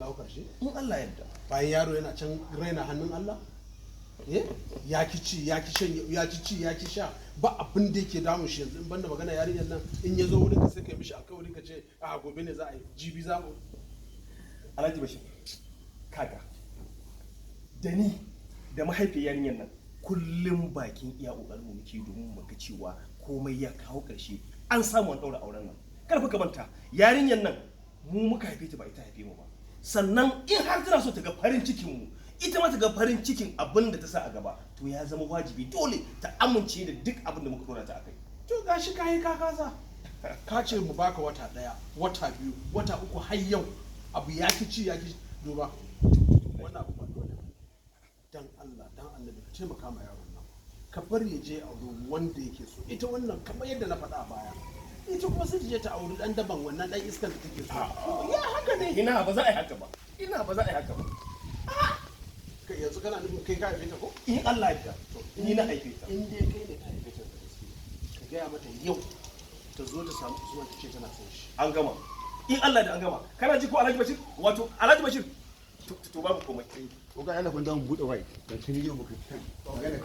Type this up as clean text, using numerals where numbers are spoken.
Kawo karshe. In Allah yarda. Bayan yaro yana can raina hannun Allah, eh, ya ki ci, ya ki shan, ya ki ci, ya ki sha, ba abin da yake damun shi yanzu in banda magana yarinyar nan. In ya zo wurin ka, sai ka yi mishi alkawari, ka ce a gobe ne za a yi, jibi za mu Alhaji Bashir, kaga, da ni da mahaifiyar yarinyar nan, kullum bakin iya kokarin mu muke domin mu ga cewa komai ya kawo ƙarshe, an samu an ɗaura auren nan. Kar fa ka manta, yarinyar nan mu muka haife ta, ba ita haife mu ba. Sannan in har tana so ta ga farin cikin mu, ita ma ta ga farin cikin abin da ta sa a gaba, to ya zama wajibi dole ta amince da duk abin da muka dora ta akai. To gashi ka yi, ka kasa. Ka ce mu baka wata 1, wata 2, wata 3, har yau abu ya ki ci, ya ki. Duba, wannan abu ba dole ba. Dan Allah, dan Annabi, ka taimaka ma yaron nan, ka bar ya je auri wanda yake so. Ita wannan, kamar yadda na faɗa a baya, ita kuma sai ta je ta auri dan daban, wannan dan iskan da take so. Ya haka ne? Ina, ba za a yi haka ba. Ina, ba za a yi haka ba. Kai, yanzu kana nufin kai ka haife ta ko? In Allah ya, ni na haife ta. In dai kai ne ka haife ta da gaske, ka gaya mata yau ta zo ta samu Usman, ta ce tana son shi. An gama, in Allah da an gama. Kana ji ko, Alhaji Bashir? Wato Alhaji Bashir, to babu komai. Ko ga yana kun mu buɗe wai dan tun yau muka magana.